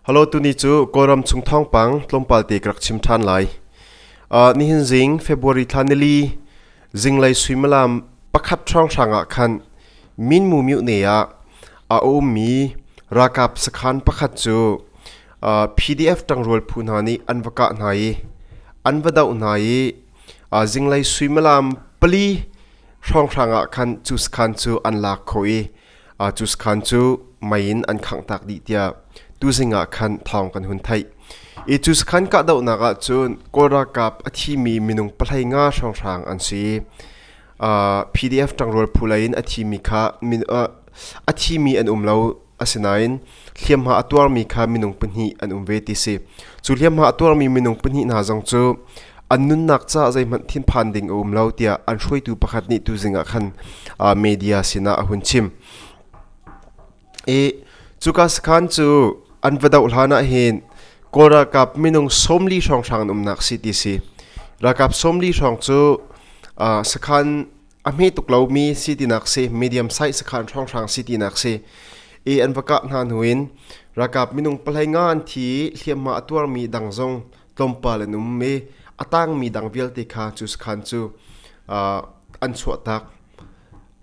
Hello, tuni cu Kawlram chung thawngpang tlawmpal te ka rak chim ṭhan lai. Nihin zing February thla nili zinglei suimilam pakhat hrawnghrang ah khan Minmu myone ah a ummi ralkap sakhan pakhat cu PDF ṭangrual phu hna nih an va kah hna i an va doh hna i zinglei suimilam pali hrawnghrang ah khan cu sakhan cu an lak khawh i cu sakhan cu mei in an khanghtak dih tiah tuzing ah khan thawng kan hun theih. I cu sakhan kahdohnak ah cun Kawl ralkap a thimi minung pahlei nga hrawnghrang an si. PDF ṭangrual phu lei in a thimi kha a thimi an um lo asinain hliamhma a tuarmi kha minung pahnih an um ve ti si. Cu hliamhma a tuarmi minung pahnih hna zong cu an nunnak caah zeihmanh thinphan ding a um lo tiah an hruaitu pakhat nih tuzing ah khan media sinah a hun chim. I cuka sakhan cu an va doh hlan ah hin Kawl ralkap minung 40 hrawnghrang an umnak si ti si. Ralkap 40 hrawng cu sakhan a hme tuk lomi si tinak si, medium size sakhan hrawnghrang si tinak si. I an va kah hna hnu in ralkap minung pahlei nga an thi i hliamhma a tuarmi dang zong tlawmpal an um i a tangmi dang vialte kha cu sakhan cu an chuahtak.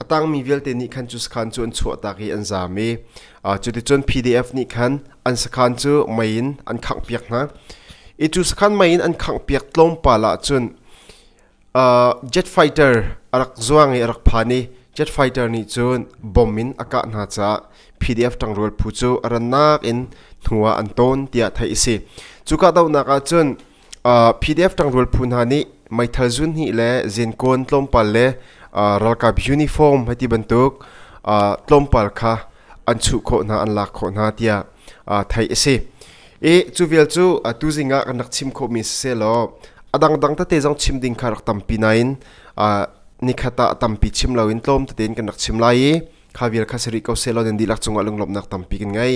A tangmi vialte nih khan cu sakhan cu an chuahtak i an zaam i cuticun PDF nih khan an sakhan cu mei in an khanghpiak hna. I cu sakhan mei in an khanghpiak tlawmpal ahcun Jet fighter a rak zuang i a rak phan i jet fighter nih cun bomb in a kah hna caah PDF ṭangrual phu cu a rannak in hnu ah an tawn tiah theih a si. Cu kahdohnak ah cun PDF ṭangrual phu hna nih meithal zunhnih le zenkawn tlawmpal le ralkap uniform hei ti bantuk tlawmpal kha an chuh khawh hna, an lak khawh hna tiah theih a si. I cu vial cu tuzing ah kan rak chim khawhmi siseh law a dangdang tete zong chim ding kha rak tampi nain nikhat ah tampi chim loin tlawm tete in kan rak chim lai i kha vial kha si rih ko seh law nan dihlak cungah lunglawmhnak tampi kan ngei.